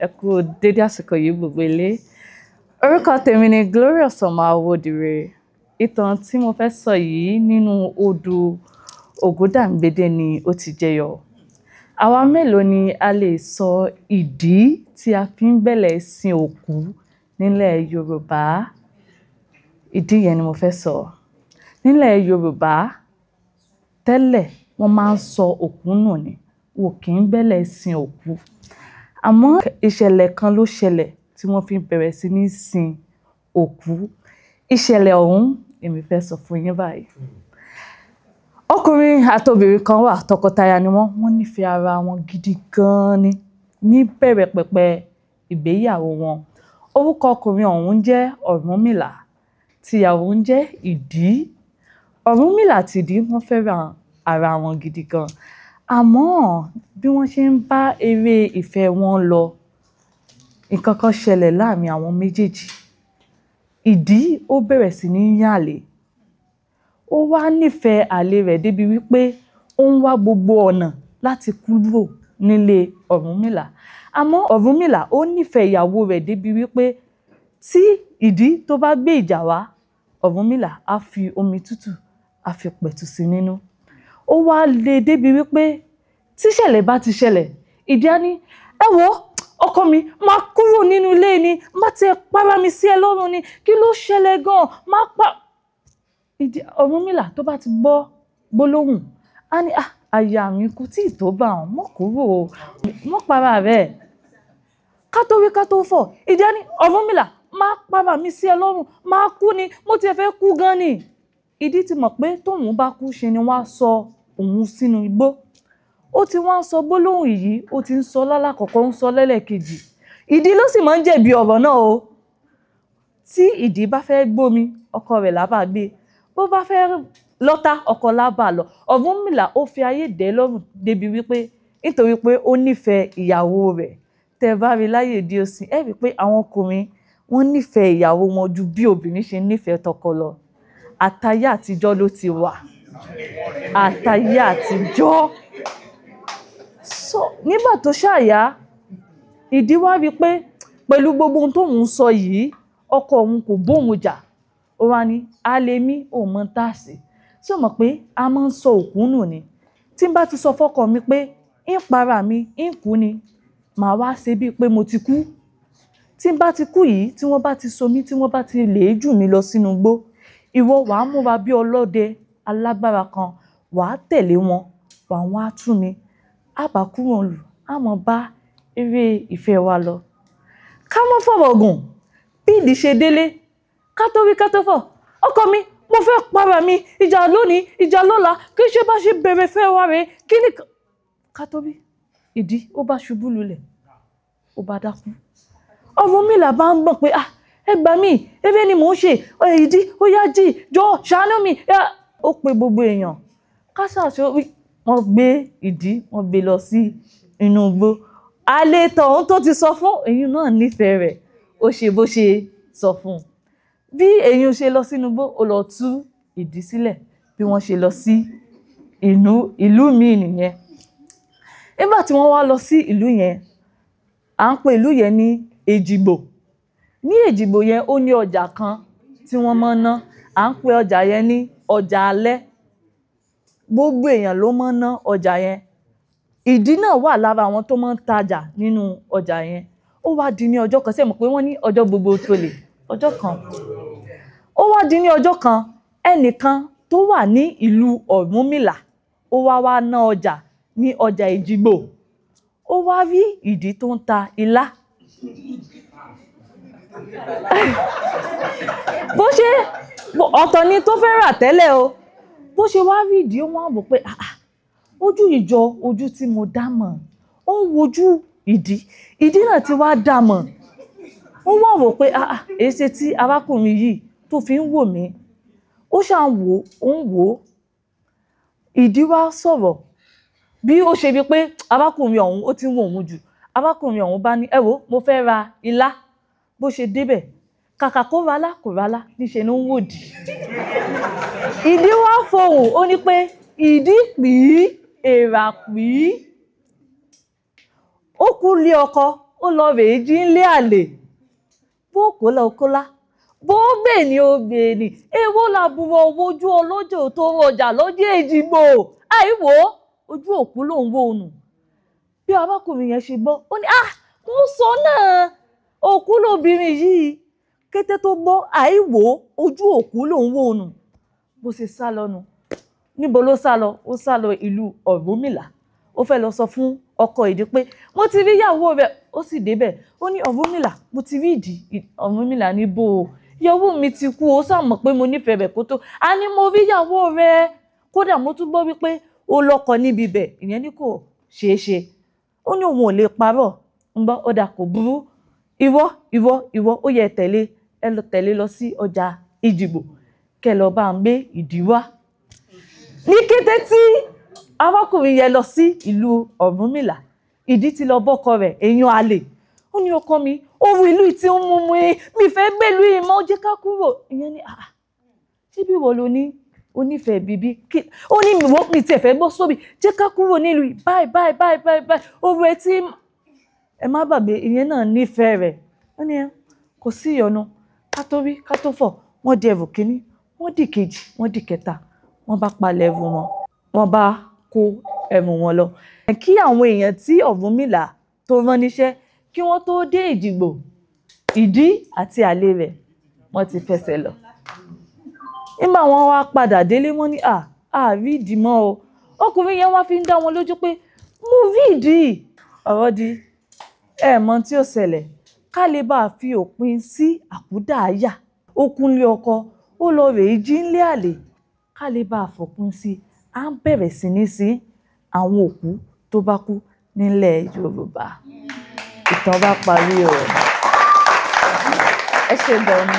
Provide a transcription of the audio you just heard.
Ẹ kú dédé àsìkò yìí gbogbo ilé. Orúkọ tèmi ni Glorious ọmọ Awódire. Ìtàn tí mo fẹ́ sọ yìí nínú odù Ògúndàǹgbédé ni ó ti jẹyọ. Àwa mélòó ni a lè sọ ìdí tí a fi ń bẹ̀lẹ̀ sin òkú nílẹ̀ Yorùbá? Ìdí yẹn ni mo fẹ́ sọ. Nílẹ̀ Yorùbá, tẹ́lẹ̀ wọ́n máa ń sọ òkú nù ni, wọn kì í bẹ̀lẹ̀ sin òkú. Àmọ́ ìṣẹ̀lẹ̀ kan ló ṣẹlẹ̀ tí wọ́n fi bẹ̀rẹ̀ sí ní sin òkú. Ìṣẹ̀lẹ̀ ọ̀hún èmi fẹ́ sọ fún yín báyìí. Ọkùnrin àti obìnrin kan wà, tọkọtaya ni wọ́n, wọ́n nífẹ̀ẹ́ ara wọn gidi gan-an ni ní bẹ̀rẹ̀ pẹ̀pẹ̀ ìgbéyàwó wọn. Orúkọ ọkùnrin ọ̀hún jẹ́ Ọ̀rúnmìlà, tìyàwó ń jẹ́ Ìdí. Ọ̀rúnmìlà àti Ìdí wọ́n fẹ́ràn ara wọn gidi gan. Àmọ́ bí wọ́n ṣe ń bá eré ìfẹ́ wọn lọ, nǹkan kan ṣẹlẹ̀ láàrin àwọn méjèèjì. Ìdí ó bẹ̀rẹ̀ sí ní yàn àlè. Ó wá nífẹ̀ẹ́ àlè rẹ̀ débi wípé ó ń wá gbogbo ọ̀nà láti kúrò nílé Ọ̀rúnmìlà. Àmọ́ Ọ̀rúnmìlà ó nífẹ̀ẹ́ ìyàwó rẹ̀ débi wípé tí Ìdí tó bá gbé ìjà wá, Ọ̀rúnmìlà á fi omi tútù, á fi pẹ̀tù sí nínú. Ó wá le débi wípé tí ìṣẹ̀lẹ̀ bá ti ṣẹlẹ̀, Ìdí á ní, "Ẹ wò ó, ọkọ mi, máa kúrò nínú ilé ni, má ti para mi sí ẹ lọ́rùn ni, kí ló ṣẹlẹ̀ gan-an, má pa." Ìdí Ọ̀rúnmìlà tó bá ti gbọ́ gbólóhùn, á ní, "Ah, aya mi kò tí ì tó bá òun, mọ́ kúrò o, mọ́ para rẹ̀." Ká tó wí ká tó fọ̀, Ìdí á ní, "Ọ̀rúnmìlà, má para mi sí ẹ lọ́rùn, má kú ni, mo ti fẹ́ kú gan ni." Ìdí ti mọ̀ pé tóun bá kú ṣe ni wọ́n á sọ òun sínú igbó. Ó ti wá ń sọ gbólóhùn yìí, ó ti ń sọ lálákọ̀ọ́kọ́, ń sọ lẹ́lẹ̀kejì. Ìdí ló sì máa ń jẹ̀bi ọ̀rọ̀ náà o. Tí Ìdí bá fẹ́ gbómi, ọkọ rẹ̀ là bá gbé. Bó bá fẹ́ lọ́ta, ọkọ là bá lọ. Ọ̀rúnmìlà ó fi ayé dẹ́ lọ́rùn débi wípé nítorí pé ó nífẹ̀ẹ́ ìyàwó rẹ̀. Tẹ bá rí láyé òde òsín, ẹ rí pé àwọn ọkùnrin wọ́n nífẹ̀ẹ́ ìyàwó wọn ju bí obìnrin ṣe nífẹ̀ẹ́ tọkọ lọ. Àtayé àtijọ́ ló ti wà. Àtayé àtijọ́. So nígbà tó ṣàyà, Ìdí wá rí pé pẹ̀lú gbogbo ohun tóun ń sọ yìí, ọkọ òun kò bóun jà. Ó wá ní, "A lè mí, ò mọ̀ tá sí." Ṣé o mọ̀ pé a máa ń sọ òkú nù ni? Tí n bá ti sọ fọ́kọ mi pé ń para mi, ń kú ni, màá wá ṣe bíi pé mo ti kú. Tí n bá ti kú yìí, tí wọ́n bá ti so mí, tí wọ́n bá ti lè jù mí lọ sínú igbó, ìwọ wàá múra bí ọlọ́dẹ alágbára kan, wàá tẹ̀lé wọn, wàá wá tú mi. A bá kúrò lù, a mọ̀ bá eré ìfẹ́ wa lọ. Ká mọ́ fọ̀rọ̀ gùn, bí Ìdí ṣe délé, ká tó wí ká tó fọ̀, ọkọ mi, mo fẹ́ para mi, ìjà lónìí, ìjà lọ́la, kí ṣe bá ṣe bẹ̀rẹ̀ fẹ́ wa rèé, kí ni ká tó wí? Ìdí ó bá ṣubú lulẹ̀, ó bá dákú. Ọ̀rúnmìlà bá ń gbọ̀n pé, "Ah, ẹ gbà mí, eré ni mò ń ṣe, Ìdí, ó yá jí, jọ̀ọ́, ṣàánú mi." Ó pe gbogbo èèyàn. Ká ṣàṣọ wí, wọ́n gbé Ìdí, wọ́n gbé lọ sí inú igbó. Àlè tọ̀hún tó ti sọ fún, èyí náà nífẹ̀ẹ́ rẹ̀, ó ṣe bó ṣe sọ fún un. Bí èyí ṣe lọ sínú igbó, ó lọ tú Ìdí sílẹ̀ bí wọ́n ṣe lọ sí inú ìlú míì nìyẹn. Nígbà tí wọ́n wá lọ sí ìlú yẹn, à ń pe ìlú yẹn ní Èjìgbò. Ní Èjìgbò yẹn, ó ní ọjà kan tí wọ́n máa ń ná. À ń pe ọjà yẹn ní ọjà alẹ́. Gbogbo èèyàn ló máa ń ná ọjà yẹn. Ìdí náà wà lára àwọn tó máa ń tajà nínú ọjà yẹn. Ó wá di ní ọjọ́ kan, ṣé ẹ mọ̀ pé wọ́n ní ọjọ́ gbogbo tolè, ọjọ́ kan. Ó wá di ní ọjọ́ kan, ẹnìkan tó wà ní ìlú Ọ̀rúnmìlà, ó wá wá ná ọjà ní ọjà Èjìgbò. Ó wá rí Ìdí tó ń ta ilá. Bó ṣe ọ̀tọ̀ ni tó fẹ́ rà tẹ́lẹ̀ o. Bó ṣe wá rí Ìdí, ó wá wò pé, "Àà, ojú ìjọ ojú tí mo dá mọ̀." Ó ń wojú Ìdí. Ìdí náà ti wá dá mọ̀. Ó wá wò pé, "Àà, èéṣe tí arákùnrin yìí tó fi ń wò mí." Ó ṣà ń wò, ó ń wò. Ìdí wá sọ̀rọ̀. Bí ó ṣe rí pé arákùnrin ọ̀hún ó ti ń wò òun jù. Arákùnrin ọ̀hún bá ní, "Ẹ wò, mo fẹ́ ra ilá." Bó ṣe débẹ̀, kàkà kó ra ilá, kò ra ilá, níṣe ló ń wò dì. Ìdí wá fohùn, ó ní pé, "Ìdí pìí, èèrà pìí." Ó kú lé ọkọ, ó Ó lọ rèé jí ńlé àlè. Bó kó lọ kólá, bó gbè ní ó gbè ní, èwo làbúrò wojú ọlọ́jọ́ tó rọjà lọ́jọ́ Èjìgbò, àìwò ojú òkú ló ń wò nù. Bí arákùnrin yẹn ṣe gbọ́, ó ní ah, mo sọ náà, òkú lóbìnrin yìí. Kété tó gbọ́ àìwò ojú òkú ló ń wò nù, bó ṣe sá lọ nù. Níbo ló sá lọ? Ó sá lọ ìlú Ọ̀rúnmìlà. Ó fẹ́ lọ sọ fún ọkọ ìdí pé mo ti rí ìyàwó rẹ̀. Ó sì débẹ̀, ó ní Ọ̀rúnmìlà, mo ti rí ìdí. Ọ̀rúnmìlà ní bó o, ìyàwó mi ti kú, ó sá mọ̀ pé mo nífẹ̀ẹ́ rẹ̀ kó tó. A ní mo rí ìyàwó rẹ̀, kódà mo tún gbọ́ wípé ó lọ́kọ níbi ibẹ̀. Ìyẹn ní kò ṣeé ṣe. Ó ní òun ò lè parọ́. Ń gbọ́, ó dà kò burú. Ìwọ ìwọ ìwọ, ó yẹ tẹ̀lé ẹ lọ, tẹ̀lé lọ sí ọjà Ìjìgbò, kẹ́ lọ bá ń gbé ìdí wá. Ní kété tí arákùnrin yẹn lọ sí ìlú Ọ̀rúnmìlà, ìdí ti lọ bọ́kọ rẹ̀, èèyàn àlè. Ó ní ọkọ mi, òru ìlú tí ó mú mi, mi fẹ́ gbèlú ìmọ̀, jẹ́ ká kúrò. Ìyẹn ní àà, ṣé bí wọ́n lo ní onífẹ̀ẹ́ bíbí? Ó ní mi tiẹ̀ fẹ́ gbọ́ sóbì, jẹ́ ká kúrò nílùú báyìí báyìí báyìí báyìí báyìí. Òru ẹ tí ẹ má gbàgbé, ìyẹn náà nífẹ̀ẹ́ rẹ̀. Ó ní kò sí ìyọnu, ká tó rí ká tó fọ̀, wọ́n di ẹrù kínní, wọ́n di kejì, wọ́n di kẹta, wọ́n bá palẹ̀ ẹrù wọn, wọ́n bá kó ẹrù wọn lọ. Kí àwọn èèyàn tí Ọ̀rúnmìlà tó rán níṣẹ́ kí wọ́n tó dé Èjìgbò, ìdí àti àlè rẹ̀ wọ́n ti fẹsẹ̀ lọ. Nígbà wọn wá padà délé, wọ́n ní à rí ìdí mọ́ o. Ọkùnrin yẹn wá fi ń dá wọn lójú pé mo rí ìdí. Ọ̀rọ̀ di ẹ mọ̀ tí ó ṣẹlẹ̀, ká lè bá a fi òpin sí àkúdàáyà. Ó kúnlé ọkọ, ó lọ rèé jí ńlé àlè, ká lè bá a fòpin sí, à ń bẹ̀rẹ̀ sí ní sí àwọn òkú tó bá kú nílẹ̀ Yorùbá. Ìtàn bá parí o. Ẹ ṣe gan ni.